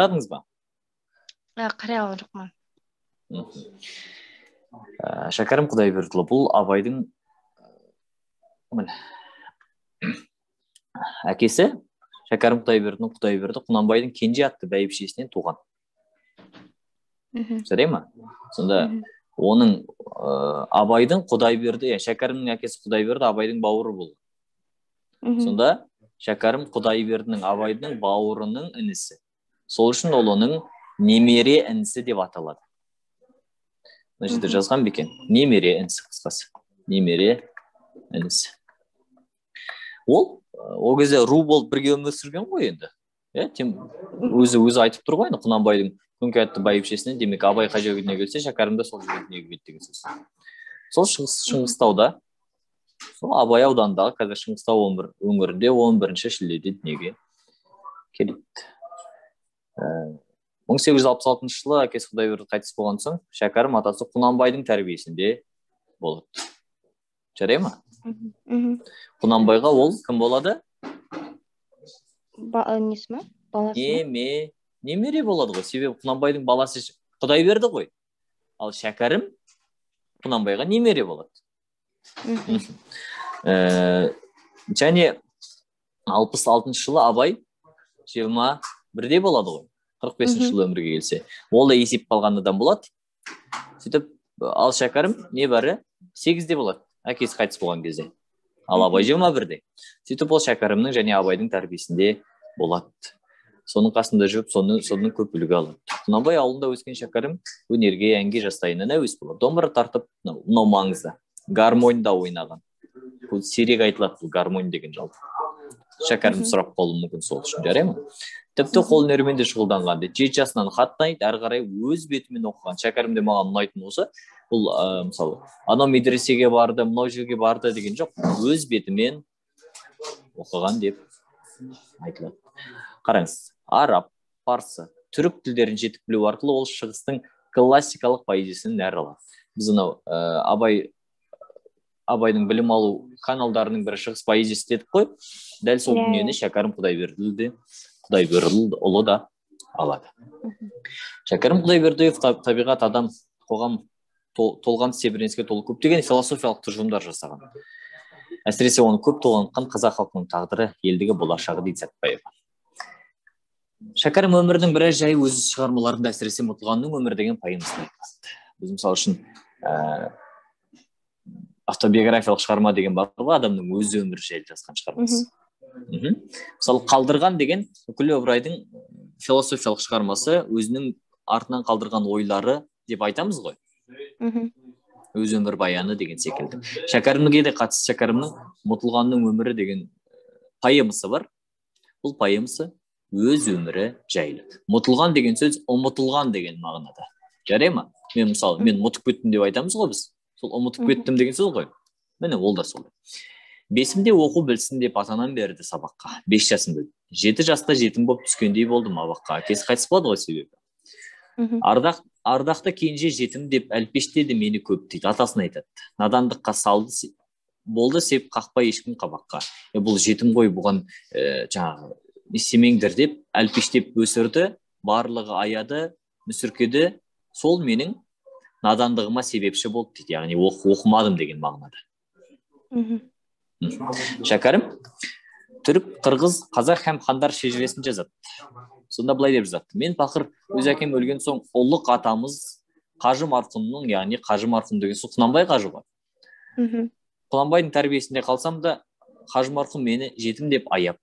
Қарадыңыз ба? Қарай алған жоқпын. Шәкәрім Құдайбердіұлы бұл Абайдың міне әкесі Шәкәрім Құдайбердінің Құдайберді Құнанбайдың Кенже атты бәйбішесінен туған. Жарай ма? Сонда оның Абайдың Құдайберді, Шәкәрімнің әкесі Құдайберді Абайдың бауыры болған. Сонда Шәкәрім Құдайбердінің Абайдың бауырының інісі. Сол үшін ол оның немере інісі деп аталады. Мына жерде жазған ба екен? Немере інісі, қысқасы. Немере інісі. Ол ол кезде ру болып бірге өмір сүрген ғой енді. Өзі айтып тұр ғой енді, Құнанбайдың Күңке атты бәйбішесінен, демек Абай қай жерге дүниеге келсе, Шәкәрім де сол жерге дүниеге келді деген сөз. Сол Шыңғыстауда, сол Абай ауданындағы қазір Шыңғыстау өңірінде 11 шілдеде дүниеге келеді. 1866 жылы әкесі Құдайберді қайтыс болған соң, Шәкәрім атасы Құнанбайдың тәрбиесінде болады. Жарай ма? Құнанбайға ол кім болады? Несі ма? Баласы ма? Немере болады ғой, себебі Құнанбайдың баласы Құдайберді ғой. Ал Шәкәрім Құнанбайға немере болады. Және 66 жылы Абай 21-де болады ғой. 45 жылы өмірге келсе. Ол да есейіп қалған адам болады. Сөйтіп, ал Шәкәрім небәрі 8-де болады, әкесі қайтыс болған кезде. Ал Абай 21-де. Сөйтіп, ол Шәкәрімнің және Абайдың тәрбиесінде болады. Соның қасында жүріп, соның көп үлгі алады. Құнанбай ауылында өскен Шәкәрім өнерге, әнге жастайынан әуес болады. Домбыра тартып, мынау маңызды, гармоньда ойнаған. Бұл сирек айтылады, бұл гармонь деген жалпы. Шәкәрім сұрап қалуы мүмкін сол үшін, жарай ма? Тіпті қолөнермен де шұғылданған дейді. 7 жасынан хат таниды, әрі қарай өз бетімен оқыған. Шәкәрім де маған ұнайтын осы, бұл мысалы, анау медресеге барды, мынау жерге барды деген жоқ, өз бетімен оқыған деп айтылады. Қараңыз, араб, парсы, түрік тілдерін жетік білу арқылы ол шығыстың классикалық поэзиясынан нәр алады. Біз анау Абайдың білім алу каналдарының бірі шығыс поэзиясы дедік қой. Дәл сол дүниені Шәкәрім Құдайбердіұлы да алады. Шәкәрім Құдайбердиев табиғат, адам, қоғам толған тебіреніске толы көптеген философиялық тұжырымдар жасаған. Әсіресе оны көп толғантқан қазақ халқының тағдыры, елдігі, болашағы дейді Сәтбаева. Шәкәрім өмірінің біраз жайы өз шығармаларында, әсіресе Ұмытылғанның өмірі деген поэмасында айтылады. Біз мысалы үшін автобиографиялық шығарма деген бар ғой, адамның өз өмірі жайлы жазған шығармасы. Мысалы, Қалдырған деген Үкілі Ыбырайдың философиялық шығармасы, өзінің артынан қалдырған ойлары деп айтамыз ғой. Өз өмір баяны деген секілді. Шәкәрімге де қатысты Шәкәрімнің Ұмытылғанның өмірі деген поэмасы бар. Бұл поэмасы өз өмірі жайлы. Ұмытылған деген сөз ұмытылған деген мағынада. Жарай ма? Мен мысалы, мен ұмытып кеттім деп айтамыз ғой біз. Сол ұмытып кеттім деген сөз ғой. Міне ол да сол. Бесімде оқу білсін деп ата-анам берді сабаққа. 5 жасымда. 7 жаста жетім болып түскендей болдым абаққа. Әкесі қайтыс болады ғой себебі. Ардақты кенже жетім деп әлпештеді мені көп дейді. Атасына айтады. Надандыққа салды, болды сеп қақпай ешкім қабаққа. Бұл жетім ғой, бұған жаңағы не істемеңдер деп әлпештеп өсірді, барлығы аяды, мүсіркеді. Сол менің надандығыма себепші болды дейді. Яғни оқымадым деген мағынада. Шәкәрім түрік, қырғыз, қазақ һәм хандар шежіресін жазады. Сонда былай деп жазады. Мен пақыр өз әкем өлген соң ұлық атамыз Қажы марқұмның, яғни Қажы марқұм деген сол Құнанбай қажы ғой. Құнанбайдың тәрбиесінде қалсам да Қажы марқұм мені жетім деп аяп,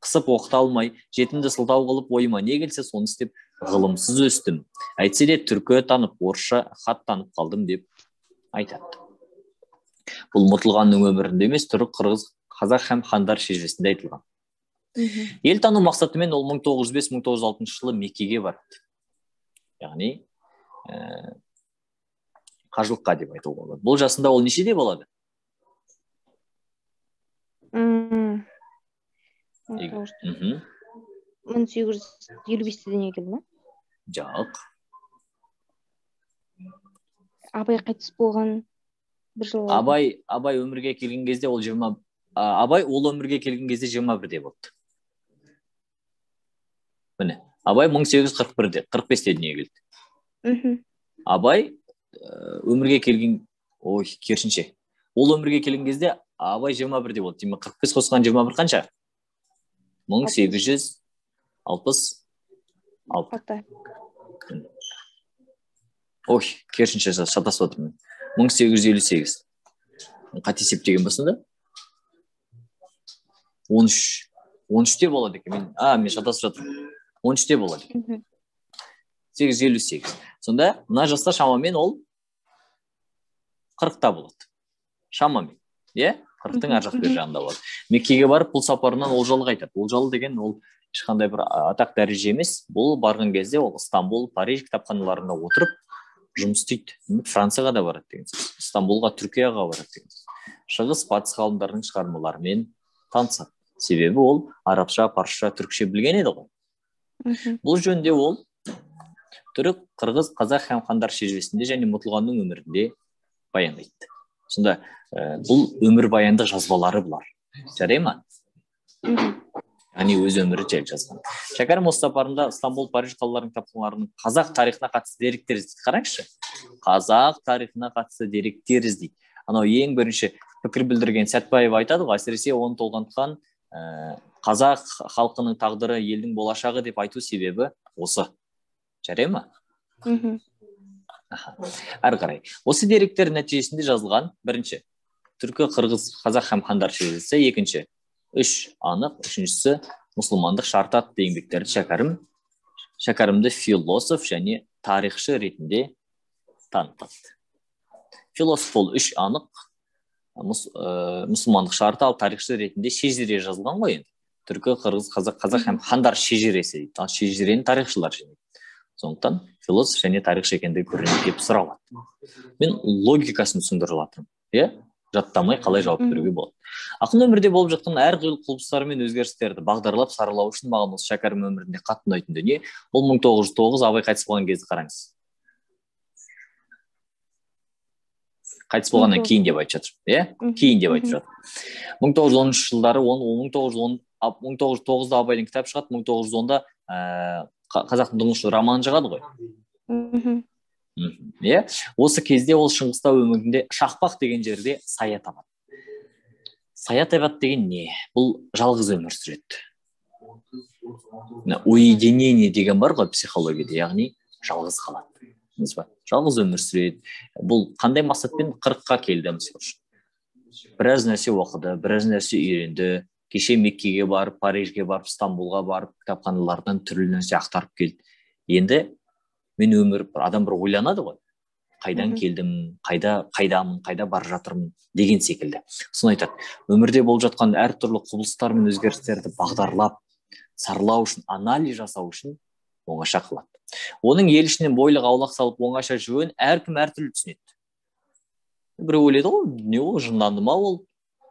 қысып оқыта алмай, жетімді сылтау қылып ойыма не келсе соны істеп ғылымсыз өстім. Әйтсе де түркі танып, орысша хат танып қалдым деп айтады. Бұл Ұмытылғанның өмірінде емес, түрік, қырғыз, қазақ һәм хандар шежіресінде айтылған. Ел тану мақсатымен ол 1905-1906 жылы Меккеге барады. Яғни қажылыққа деп айтуға болады. Бұл жасында ол нешеде болады? 1855-те дүниеге келді ма? Жоқ. Абай қайтыс болған бір жыл. Абай өмірге келген кезде ол 20, Абай ол өмірге келген кезде 21-де болды. Міне, Абай 1841-де, 45-те дүниеге келді. Абай өмірге келген, ой, керісінше. Ол өмірге келген кезде Абай 21-де болды. Демек 45 қосқан 21 қанша? 1866. Ой, керісінше шатасып отырмын. 1858. Қате есептеген ба сонда? 13. 13-те болады екен. Мен шатасып жатырмын. 13-те болады екен. 858. Сонда мына жаста шамамен ол 40-та болады. Шамамен. Иә? 40-тың ар жақ бер жағында болады. Меккеге барып бұл сапарынан олжалы қайтады. Олжалы деген ол ешқандай бір атақ дәреже емес. Бұл барған кезде ол Стамбул, Париж кітапханаларында отырып жұмыс істейді. Францияға да барады деген сөз. Стамбулға, Түркияға барады деген сөз. Шығыс, батыс ғалымдарының шығармаларымен танысады. Себебі ол арабша, парсша, түркше білген еді ғой. Бұл жөнінде ол түрік, қырғыз, қазақ һәм хандар шежіресінде және Мұтылғанның өмірінде баяндайды. Сонда бұл өмірбаяндық жазбалары бұлар. Жарай ма? Яғни өз өмірі жайлы жазған. Шәкәрім осы сапарында Стамбул, Париж қалаларының кітапханаларының қазақ тарихына қатысты деректер іздейді. Қараңызшы. Қазақ тарихына қатысты деректер іздейді. Анау ең бірінші пікір білдірген Сәтбаев айтады ғой, әсіресе оны толғантқан қазақ халқының тағдыры, елдің болашағы деп айту себебі осы. Жарай ма? Әрі қарай. Осы деректер нәтижесінде жазылған бірінші түркі, қырғыз, қазақ һәм хандар шежіресі, екінші үш анық, үшіншісі мұсылмандық шарт атты еңбектерді Шәкәрімді философ және тарихшы ретінде танытады. Философ ол үш анық, мұсылмандық шарты, ал тарихшы ретінде шежіре жазылған ғой енді. Түркі, қырғыз, қазақ һәм хандар шежіресі дейді. Ал шежірені тарихшылар жинайды. Сондықтан философ және тарихшы екендігі көрінеді деп сұралады. Мен логикасын түсіндіріп жатырмын. Иә? Жаттамай қалай жауап беруге болады. Ақын өмірде болып жатқан әрқилы құбылыстар мен өзгерістерді бағдарлап саралау үшін маған осы Шәкәрім өмірінде қатты ұнайтын дүние ол 1909 Абай қайтыс болған кезді қараңыз. Қайтыс болғаннан кейін деп айтып жатыр. Иә? Кейін деп айтып жатыр. 1910 жылдары 1909-да Абайдың кітап шығады, 1910-да Қазақтың тұңғыш романы шығады ғой. Иә? Осы кезде ол Шыңғыстау өңірінде Шақпақ деген жерде сая табады. Сая табады деген не? Бұл жалғыз өмір сүреді. Уединение деген бар ғой психологияда, яғни жалғыз қалады. Жалғыз өмір сүреді. Бұл қандай мақсатпен 40-қа келді мысалы үшін? Біраз нәрсе оқыды, біраз нәрсе үйренді. Кеше Меккеге барып, Парижге барып, Стамбулға барып, кітапханалардан түрлі нәрсе ақтарып келді. Енді мен өмір, адам бір ойланады ғой. Қайдан келдім, қайдамын, қайда бара жатырмын деген секілді. Соны айтады. Өмірде болып жатқан әртүрлі құбылыстар мен өзгерістерді бағдарлап, саралау үшін, анализ жасау үшін оңаша қылады. Оның ел ішінен бойлық аулақ салып оңаша жүруін әркім әртүрлі түсінеді. Біреу ойлайды ғой, не ол, жынданды ма ол,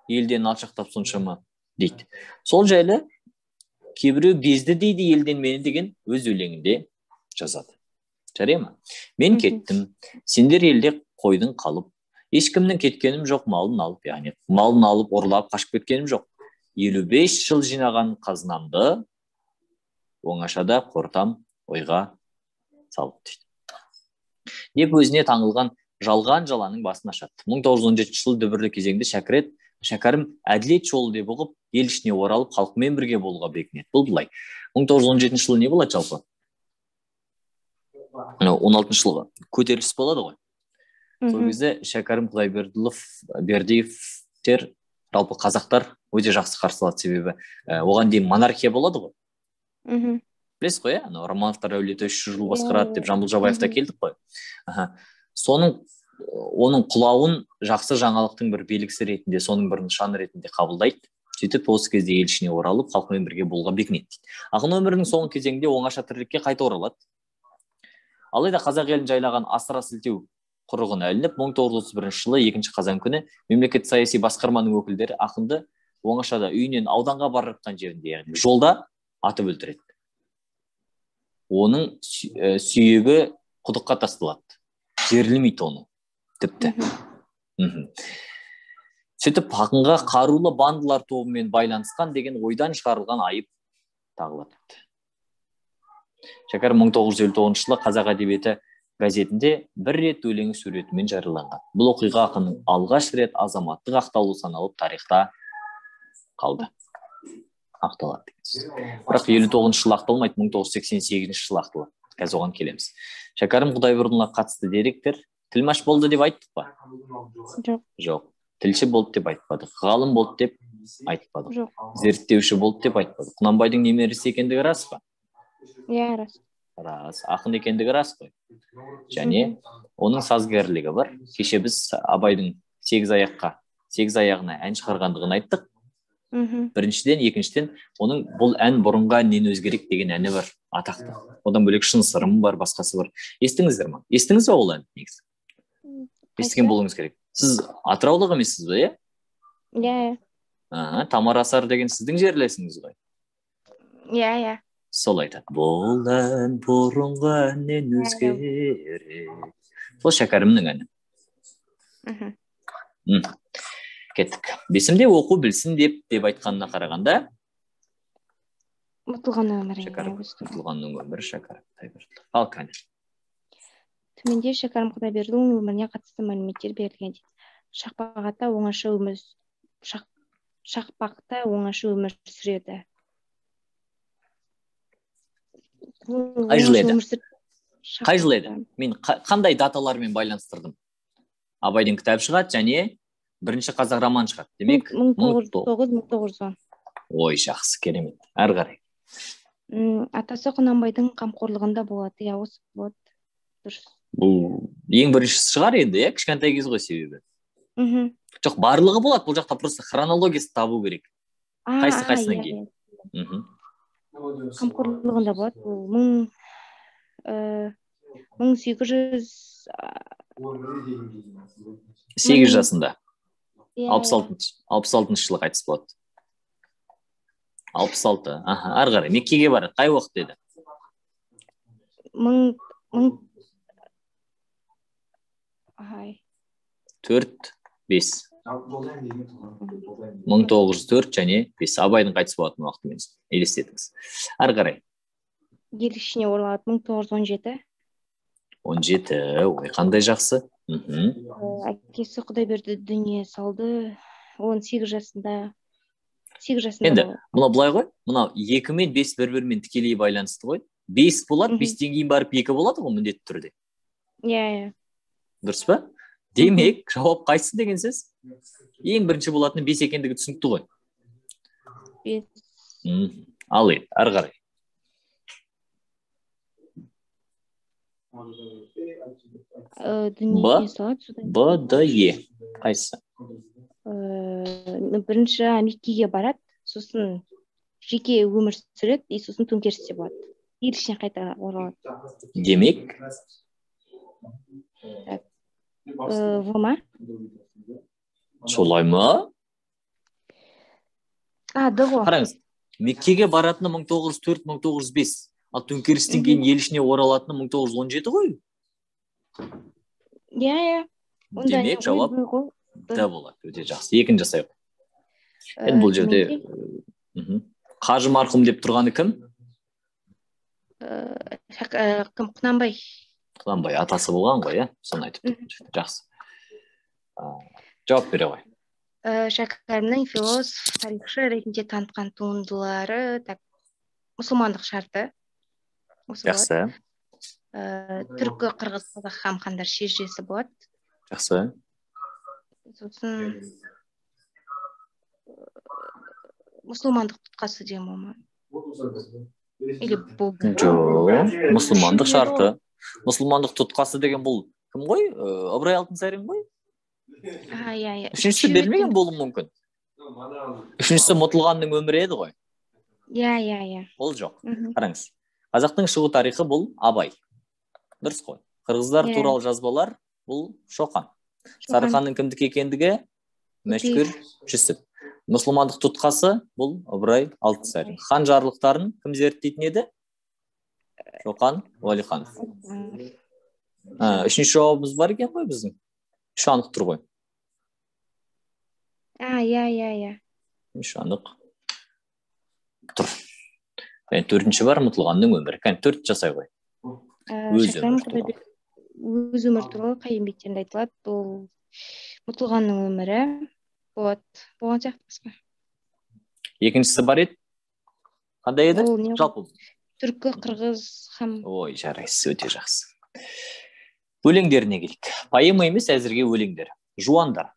елден алшақтап соншама дейді. Сол жайлы кейбіреу безді дейді елден мені деген өз өлеңінде жазады. Жарай ма? Мен кеттім, сендер елде қойдың қалып, ешкімнің кеткенім жоқ, малын алып, яғни малын алып, ұрлап, қашып кеткенім жоқ. 55 жыл жинаған қазынамды оңашада қортам ойға салып дейді. Деп өзіне таңылған жалған жаланың басын ашады. 1917 жылы дүбірлі кезеңде Шәкәрім әділет жолы деп ұғып, ел ішіне оралып, халқымен бірге болуға бекінеді. Бұл былай. 1917 жылы не болады жалпы? 16 жылғы көтеріліс болады ғой. Сол кезде Шәкәрім Құдайбердиев, Бердиевтер, жалпы қазақтар өте жақсы қарсы алады, себебі оған дейін монархия болады ғой. Білесіз ғой, иә? Романовтар әулеті 300 жыл басқарады деп Жамбыл Жабаевта келдік қой. Соның оның құлауын жақсы жаңалықтың бір белгісі ретінде, соның бір нышаны ретінде қабылдайды. Сөйтіп осы кезде ел ішіне оралып, халқымен бірге болуға бекінеді дейді. Ақын өмірінің соңғы кезеңінде оңаша тірлікке қайта оралады. Алайда қазақ елін жайлаған асыра сілтеу құрығына ілініп, 1931 жылы 2 қазан күні мемлекет саяси басқарманың өкілдері ақынды оңашада үйінен ауданға бара жатқан жерінде, яғни жолда атып өлтіреді. Оның сүйегі құдыққа тасталады. Жерлемейді оны тіпті. Сөйтіп ақынға қарулы бандалар тобымен байланысқан деген ойдан шығарылған айып тағылады. Шәкәрім 1959 жылы «Қазақ әдебиеті» газетінде бір рет өлеңі суретімен жарияланған. Бұл оқиға ақынның алғаш рет азаматтық ақталуы саналып, тарихта қалды. Ақталады деген сөз. Бірақ 59 жылы ақталмайды, 1988 жылы ақталады. Қазір оған келеміз. Шәкәрім Құдайбердіұлына қатысты деректер. Тілмаш болды деп айттық па? Жоқ. Жоқ. Тілші болды деп айтпадық. Ғалым болды деп айтпадық. Жоқ. Зерттеуші болды деп айтпадық. Құнанбайдың немересі екендігі рас па? Иә, рас. Рас. Ақын екендігі рас қой. Және оның сазгерлігі бар. Кеше біз Абайдың 8 аяғына ән шығарғандығын айттық. Біріншіден, екіншіден, оның бұл ән бұрынғы әннен өзгерек деген әні бар, атақты. Одан бөлек шын сырым бар, басқасы бар. Естіңіздер ма? Естіңіз ба ол ән негізі? Естіген болуыңыз керек. Сіз атыраулық емессіз бе, иә? Иә. Тамара Асар деген сіздің жерлесіңіз ғой. Иә, иә. Сол айтады. Бұл ән бұрынғы әннен өзгерек. Сол Шәкәрімнің әні. Кеттік. Бесімде оқу білсін деп айтқанына қарағанда Ұмытылған өмірі. Шәкәрім, ұмытылғанның өмірі Шәкәрім Құдайбердіұлы. Ал кәне. Төменде Шәкәрім Құдайбердіұлының өміріне қатысты мәліметтер берілген дейді. Шақпақта оңаша өмір сүреді. Қай жыл еді? Қай жыл еді? Мен қандай даталармен байланыстырдым? Абайдың кітабы шығады және бірінші қазақ роман шығады. Демек, 1909-1910. Ой, жақсы, керемет. Әрі қарай. Атасы Құнанбайдың қамқорлығында болады. Иә, осы болады. Дұрыс. Бұл ең біріншісі шығар енді, иә, кішкентай кез ғой себебі. Жоқ, барлығы болады. Бұл жақта просто хронологиясын табу керек. Қайсы-қайсынан кейін. Қамқорлығында болады. Бұл 1800 8 жасында. 66 жылы қайтыс болады. 66. Аха, ары қарай. Меккеге барады. Қай уақыт деді? 4, 5. 1904 және 5. Абайдың қайтыс болатын уақытымен елестетіңіз. Ары қарай. Ел ішіне оралады. 1917. 17. Ой, қандай жақсы. Әкесі Құдайберді дүние салды 18 жасында. 8 жасында. Енді мына былай ғой, мынау 2 мен 5 бір-бірімен тікелей байланысты ғой. 5 болады, 5-тен кейін барып 2 болады ғой міндетті түрде. Иә, иә. Дұрыс па? Демек, жауап қайсысы деген сөз? Ең бірінші болатыны 5 екендігі түсінікті ғой. 5. Ал енді, ары қарай. Дүние салады содан. Б, Д, Е. Қайсысы? Бірінші Меккеге барады, сосын жеке өмір сүреді, и сосын төңкерісте болады. Ел ішіне қайта оралады. Демек? В ма? Солай ма? А, Д ғой. Қараңыз, Меккеге баратыны 1904-1905, ал төңкерістен кейін ел ішіне оралатыны 1917 ғой. Иә, иә. Демек, жауап Д болады. Өте жақсы. Екінші жасайық. Енді бұл жерде Қажы марқұм деп тұрғаны кім? Кім? Құнанбай. Құнанбай атасы болған ғой, иә? Соны айтып тұр. Жақсы. Жауап бере ғой. Шәкәрімнің философ, тарихшы ретінде танытқан туындылары, так, мұсылмандық шарты. Жақсы. Түркі, қырғыз, қазақ һәм хандар шежіресі болады. Жақсы. Сосын мұсылмандық тұтқасы деген болма? Или болды? Жоқ, мұсылмандық шарты. Мұсылмандық тұтқасы деген бұл кім ғой? Ыбырай Алтынсарин ғой? Иә, иә. Үшіншісі бермеген болуы мүмкін. Үшіншісі ұмытылғанның өмірі еді ғой. Иә, иә, иә. Ол жоқ. Қараңыз. Қазақтың шығу тарихы бұл Абай. Дұрыс қой. Қырғыздар туралы жазбалар бұл Шоқан. Сарыханның кімдікі екендігі Мәшһүр Жүсіп. Мұсылмандық тұтқасы бұл Ыбырай Алтынсарин. Хан жарлықтарын кім зерттейтін еді? Шоқан Уәлиханов. Үшінші жауабымыз бар екен ғой біздің. Үш анық тұр ғой. Иә, иә, иә. Үш анық тұр. Және төртінші бар, ұмытылғанның өмірі. Кәне, төрт жасай ғой. Өз өмірі туралы. Өз өмірі туралы қай еңбектерінде айтылады? Бұл ұмытылғанның өмірі болады. Болған сияқты басқа. Екіншісі бар еді. Қандай еді? Жалпы. Түркі, қырғыз, хам. Ой, жарайсыз, өте жақсы. Өлеңдеріне келейік. Поэма емес, әзірге өлеңдер. Жуандар.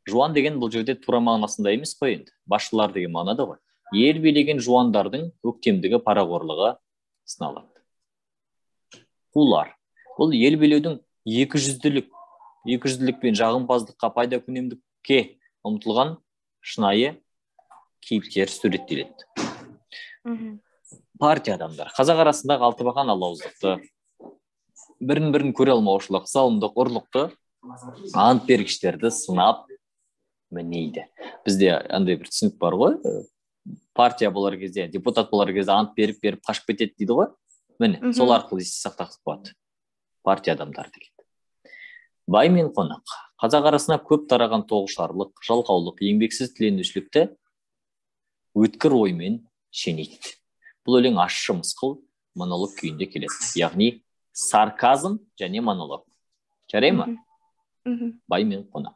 Жуан деген бұл жерде тура мағынасында емес қой енді. Басшылар деген мағынада ғой. Ел билеген жуандардың өктемдігі, парақорлығы сыналады. Қулар. Бұл ел билеудің екіжүзділік пен жағымпаздыққа, пайда күнемдікке ұмтылған шынайы кейіптер суреттеледі. Партия адамдар. Қазақ арасындағы алтыбақан алауыздықты, бірін-бірін көре алмаушылық, залымдық, ұрлықты, ант бергіштерді сынап мінейді. Бізде андай бір түсінік бар ғой, партия болар кезде, депутат болар кезде ант беріп қашып кетеді дейді ғой. Міне, сол арқылы есте сақтап болады. Партия адамдар деген. Бай мен қонақ. Қазақ арасына көп тараған тоғышарлық, жалқаулық, еңбексіз тіленушілікті өткір оймен шенейді. Бұл өлең ащы мысқыл монолог күйінде келеді. Яғни сарказм және монолог. Жарай ма? Бай мен қонақ.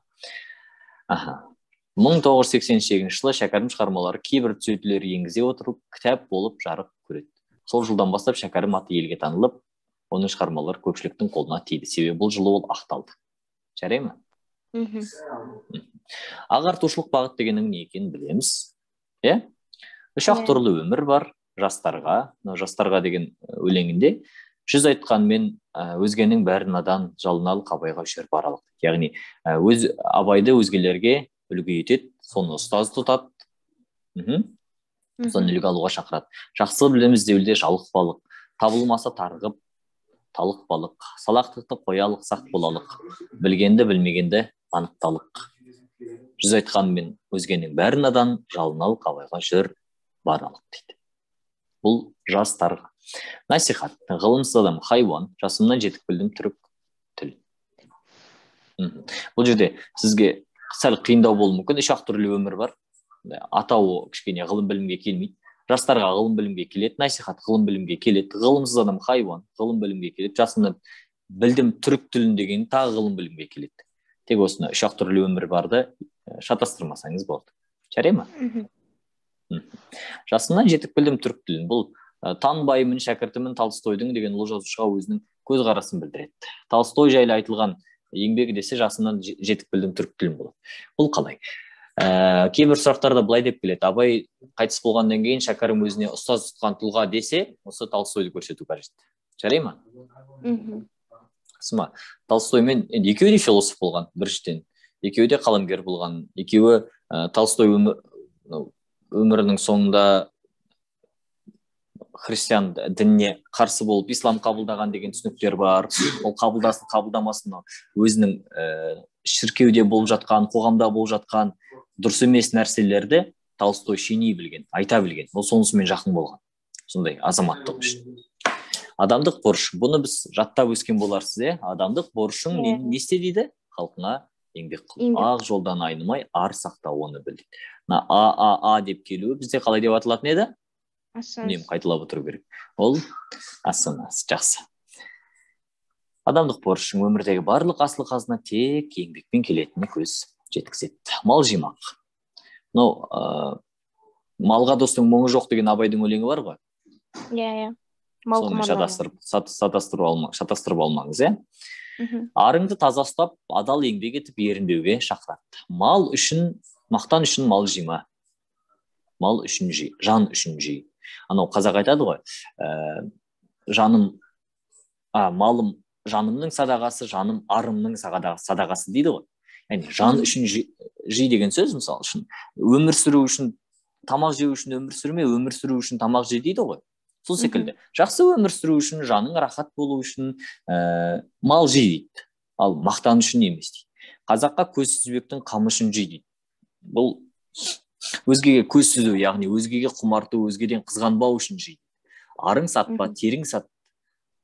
Аха. 1988 жылы Шәкәрім шығармалары кейбір түзетулер енгізе отырып, кітап болып жарық көреді. Сол жылдан бастап Шәкәрім аты елге танылып, оның шығармалары көпшіліктің қолына тиді. Себебі бұл жылы ол ақталды. Жарай ма? Ағартушылық бағыт дегеннің не екенін білеміз. Иә? Үш ақ түрлі өмір бар жастарға. Жастарға деген өлеңінде жүз айтқанмен өзгенің бәрін надан жалыналық Абайға жүр баралық. Яғни өз Абайды өзгелерге үлгі етеді, соны ұстаз тұтады. Соны үлгі алуға шақырады. Жақсы білім іздеуде жалықпалық, табылмаса тарығып, талықпалық, салақтықты қоялық, сақ болалық, білгенді білмегенді анықталық. Жүз айтқанмен өзгенің бәрін надан жалыналық Абайға жүр баралық дейді. Бұл жастарға. Насихат. Ғылымсыз адам хайуан, жасымнан жетік білдім түрік тіл. Бұл жерде сізге сәл қиындау болуы мүмкін. Үш ақ түрлі өмір бар. Атауы кішкене ғылым білімге келмейді. Жастарға ғылым білімге келеді, насихат ғылым білімге келеді, ғылымсыз адам хайуан ғылым білімге келеді, жасымнан білдім түрік тілін деген тағы ғылым білімге келеді. Тек осыны үш ақ түрлі өмір барды шатастырмасаңыз болды. Жарай ма? Жасымнан жетік білдім түрік тілін. Бұл танбаймын, шәкіртімін Толстойдың деген ұлы жазушыға өзінің көзқарасын білдіреді. Толстой жайлы айтылған еңбегі десе жасымнан жетік білдім түрік тілін болады. Бұл қалай? Кейбір сұрақтарда былай деп келеді. Абай қайтыс болғаннан кейін Шәкәрім өзіне ұстаз тұтқан тұлға десе, осы Толстойды көрсету қажет. Жарай ма? Сыма. Толстоймен енді екеуі де философ болған, біріншіден. Екеуі де қаламгер болған. Екеуі Толстой өмірінің соңында христиан дініне қарсы болып ислам қабылдаған деген түсініктер бар. Ол қабылдасын, қабылдамасын, өзінің шіркеуде болып жатқан, қоғамда болып жатқан дұрыс емес нәрселерді Толстой шеней білген, айта білген. Ол сонысымен жақын болған. Сондай азаматтық үшін. Адамдық борыш. Бұны біз жаттап өскен боларсыз, е? Адамдық борышың не істе дейді? Халқыңа еңбек қыл. Ақ жолдан айнымай, ар сақта оны біл дейді. Мына А, А, А деп келуі бізде қалай деп аталатын еді? Үнемі қайталап отыру керек. Ол ассонанс. Жақсы. Адамдық борышың өмірдегі барлық асыл қазына тек еңбекпен келетініне көз жеткізеді. Мал жимақ. Мынау малға достың мұңы жоқ деген Абайдың өлеңі бар ғой. Иә, иә. Соны шатастырып алмаңыз, иә. Арыңды таза ұстап, адал еңбек етіп ерінбеуге шақырады. Мал үшін, мақтан үшін мал жима. Мал үшін жи, жан үшін жи. Анау қазақ айтады ғой, жаным, малым жанымның садағасы, жаным арымның садағасы дейді ғой. Яғни жан үшін жи деген сөз, мысалы үшін, өмір сүру үшін тамақ жеу үшін өмір сүрме, өмір сүру үшін тамақ же дейді ғой. Сол секілді. Жақсы өмір сүру үшін, жаның рахат болу үшін мал жи дейді. Ал мақтан үшін емес дейді. Қазаққа көз сүзбектің қамы үшін жи дейді. Бұл өзгеге көз сүзу, яғни өзгеге құмарту, өзгеден қызғанбау үшін жи. Арың сатпа, терің сат.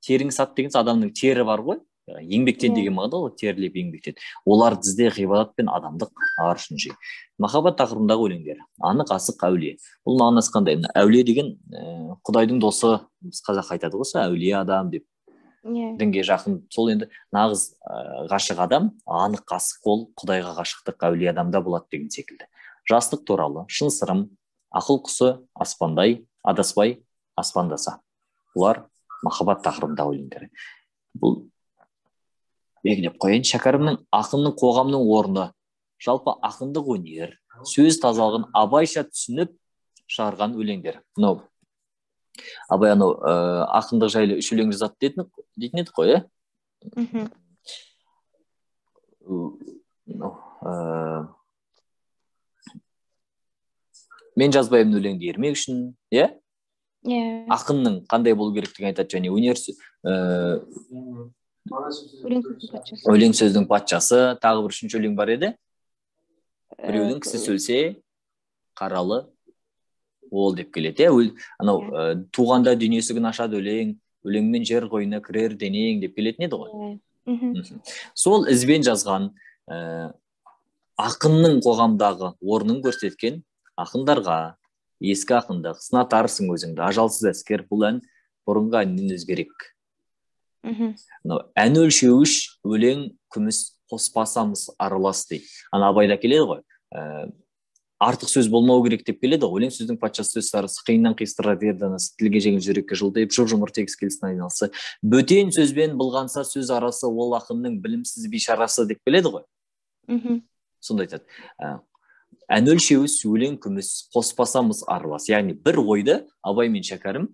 Терің сат деген адамның тері бар ғой. Еңбектен деген мағына ғой, терлеп еңбектен. Олар дізде ғибадат пен адамдық ар үшін жей. Махаббат тақырыбындағы өлеңдер. Анық асық әулие. Бұл мағынасы қандай? Әулие деген Құдайдың досы, біз қазақ айтады ғой, әулие адам деп. Дінге жақын. Сол енді нағыз ғашық адам, анық асық ол Құдайға ғашықтық әулие адамда болады деген секілді. Жастық туралы, шын сырым, ақыл құсы, аспандай, адаспай, аспандаса. Бұлар махаббат тақырыбындағы өлеңдері. Бұл белгілеп қояйын. Шәкәрімнің ақынның қоғамның орны, жалпы ақындық өнер, сөз тазалығын Абайша түсініп шығарған өлеңдер. Мынау Абай анау ақындық жайлы үш өлең жазады дейтін едік қой, иә? Мен жазбаймын өлеңді ермек үшін, иә? Иә. Ақынның қандай болу керектігін айтады және өнер өлең сөздің патшасы. Тағы бір үшінші өлең бар еді. Біреудің кісі өлсе, қаралы ол деп келеді. Анау туғанда дүние есігін ашады өлең, өлеңмен жер қойнына кірер денең деп келетін еді ғой. Сол ізбен жазған ақынның қоғамдағы орнын көрсеткен ақындарға ескі ақындық, сынатарсың өзіңді, ажалсыз әскер, бұл ән бұрынғы әннен өзгерек. Ән өлшеуіш өлең күміс қоспасамыз аралас дейді. Ана Абайда келеді ғой, артық сөз болмау керек деп келеді ғой. Өлең сөздің патшасы, сөз сарысы, қиыннан қиыстырар ер данасы, тілге жеңіл жүрекке жылдайып, жұп-жұмыр тегіс келсін айналасы. Бөтен сөзбен былғанса сөз арасы, ол ақынның білімсіз бейшарасы деп келеді ғой. Сонда айтады. Ән өлшеуіш өлең күміс қоспасамыз аралас. Яғни бір ойды Абай мен Шәкәрім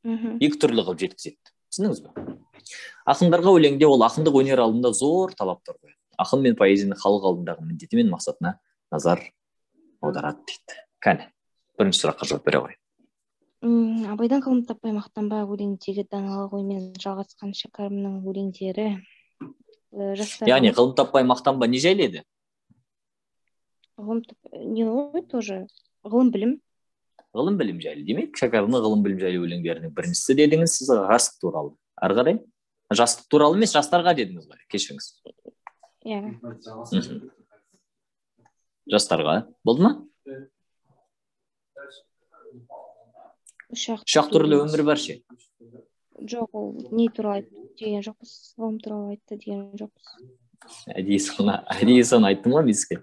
екі түрлі қылып жеткізеді. Түсіндіңіз бе? Ақындарға өлеңде ол ақындық өнер алдында зор талаптар қояды. Ақын мен поэзияның халық алдындағы міндеті мен мақсатына назар аударады дейді. Кәне, бірінші сұраққа жауап бере ғой. Абайдан ғылым таппай мақтанба өлеңдегі даналық оймен жалғасқан Шәкәрімнің өлеңдері жастарға. Яғни ғылым таппай мақтанба не жайлы еді? Ғылым не ғой тоже? Ғылым білім. Ғылым білім жайлы. Демек, Шәкәрімнің ғылым білім жайлы өлеңдерінің біріншісі дедіңіз сіз жастық туралы. Ары қарай жастық туралы емес, жастарға дедіңіз ғой, кешіріңіз. Иә. Жастарға. Болды ма? Үш-ақ түрлі өмір бар ше? Жоқ, ол не туралы айтты деген жоқпыз, ғылым туралы айтты деген жоқпыз. Әдейі соны айттым ғой мен сізге.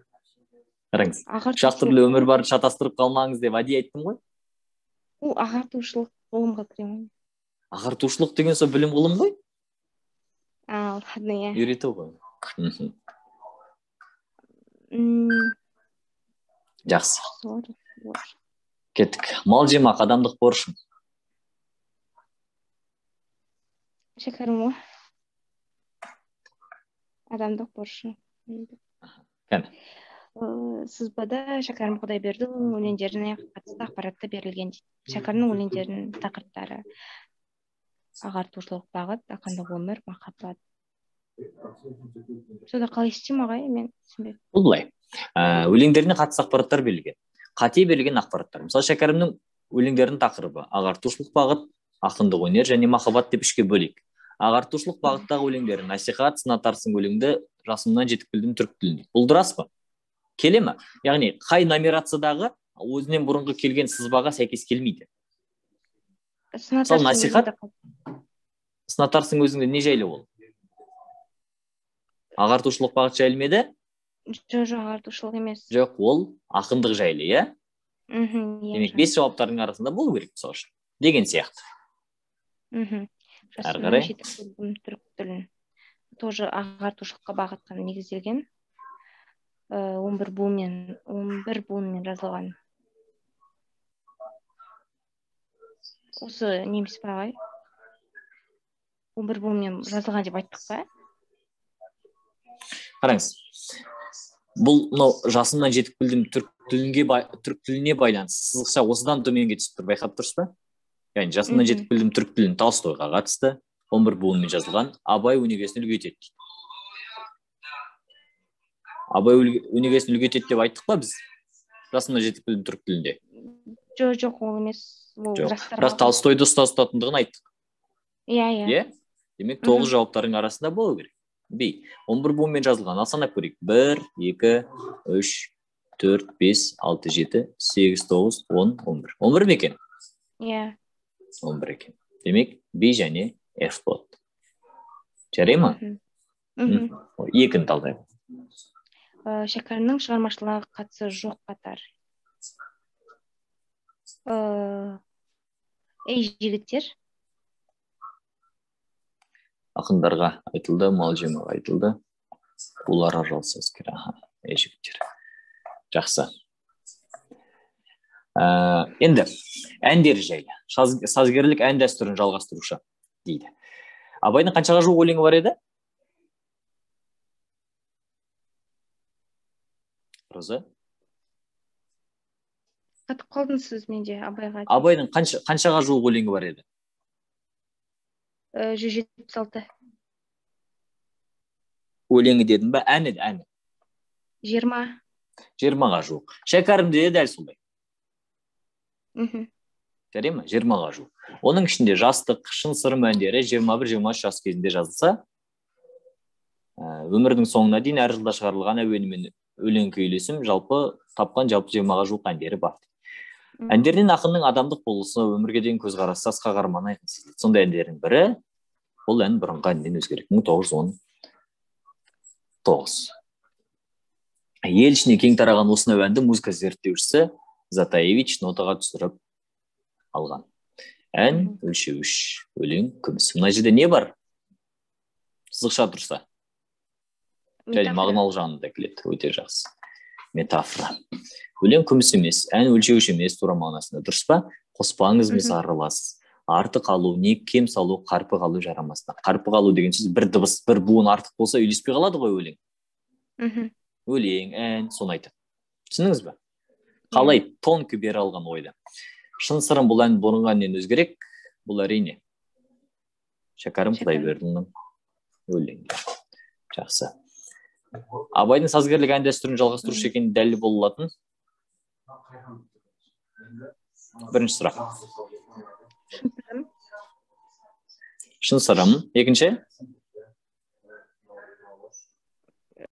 Қараңыз. Үш-ақ түрлі өмір бар, шатастырып қалмаңыз деп әдейі айттым ғой. Ол ағартушылық ғылымға кіре ме? Ағартушылық деген сол білім ғылым ғой? А, ладно, иә. Үйрету ғой. Жақсы. Кеттік. Мал жемақ адамдық борышым. Шәкәрім ғой. Адамдық борышы. Кәне. Сызбада Шәкәрім Құдайбердіұлының өлеңдеріне қатысты ақпаратты берілген дейді. Шәкәрімнің өлеңдерінің тақырыптары ағартушылық бағыт, ақындық өмір, махаббат. Сонда қалай істеймін ағай, мен түсінбедім. Бұл былай. Өлеңдеріне қатысты ақпараттар берілген. Қате берілген ақпараттар. Мысалы, Шәкәрімнің өлеңдерінің тақырыбы ағартушылық бағыт, ақындық өнер және махаббат деп үшке бөлейік. Ағартушылық бағыттағы өлеңдері насихат, сынатарсың өлеңді, жасымнан жетік білдім түрік тілін. Бұл дұрыс па? Келе ме? Яғни қай номерациядағы өзінен бұрынғы келген сызбаға сәйкес келмейді. Мысалы, насихат, сынатарсың өзіңді не жайлы ол? Ағартушылық бағыт жайлы ме еді? Жоқ, ағартушылық емес. Жоқ, ол ақындық жайлы, иә? Демек, 5 жауаптардың арасында болу керек, мысалы үшін. Деген сияқты. Әрі қарай. Түрік тілін тоже ағартушылыққа бағытқа негізделген. 11 буынмен жазылған. Осы неміс па ағай? 11 буынмен жазылған деп айттық па? Қараңыз. Бұл мынау жасымнан жетік білдім түрік тіліне байланысты. Сызықша осыдан төменге түсіп тұр, байқап тұрсыз ба? Яғни жасымнан жетік білдім түрік тілін Толстойға қатысты 11 буынмен жазылған Абай өнегесін үлгі етеді дейді. Абай өнегесін үлгі етеді деп айттық па біз? Жасымнан жетік білдім түрік тілінде. Жоқ, ол емес. Ол жастарға. Бірақ Толстойды ұстаз тұтатындығын айттық. Иә, иә. Демек 9 жауаптардың арасында болу керек. Би. 11 буынмен жазылған. Ал санап көрейік. 1, 2, 3, 4, 5, 6, 7, 8, 9, 10, 11. 11 ме екен? Иә. 11 екен. Демек, B және F болады. Жарай ма? Екіні талдайық. Шәкәрімнің шығармашылығына қатысы жоқ қатар. Ей жігіттер. Ақындарға айтылды, мал жемеге айтылды. Олар араласыз әскер. Ей жігіттер. Жақсы. Енді әндер жайлы. Сазгерлік ән дәстүрін жалғастырушы дейді. Абайдың қаншаға жуық өлеңі бар еді? Роза? Қатып қалдың сіз менде Абайға. Абайдың қаншаға жуық өлеңі бар еді? 176. Өлеңі дедің бе? Әні, әні. 20. 20-ға жуық. Шәкәрімде де дәл солай. Жарай ма? 20-ға жуық. Оның ішінде жастық, шын сырым әндері 21-23 жас кезінде жазылса, өмірдің соңына дейін әр жылда шығарылған әуенімен өлең күй үйлесім жалпы тапқан жалпы 20-ға жуық әндері бар. Әндерінен ақынның адамдық болысы, өмірге деген көзқарасы, асқақ арманы айқын сезіледі. Сондай әндердің бірі бұл ән бұрынғы әннен өзгерек. 1919. Ел ішіне кең тараған осынау әнді музыка зерттеушісі Затаевич нотаға түсіріп алған. Ән өлшеуіш, өлең күміс. Мына жерде не бар? Сызықша тұрса. Және мағыналы жағында келеді. Өте жақсы. Метафора. Өлең күміс емес, ән өлшеуіш емес, тура мағынасында. Дұрыс па? Қоспаңыз емес, араласыз. Артық алу, не кем салу, қарпық алу жарамасына. Қарпық алу деген сөз бір дыбыс, бір буын артық болса үйлеспей қалады ғой өлең. Өлең, ән, соны айтады. Түсіндіңіз бе? Қалай тонкі бере алған ойды. Шын сырым бұл ән бұрынғы әннен өзгерек, бұл әрине Шәкәрім Құдайбердінің өлеңі. Жақсы. Абайдың сазгерлік ән дәстүрін жалғастырушы екені дәлел бола алатын бірінші сұрақ. Шын сырым. Екінші?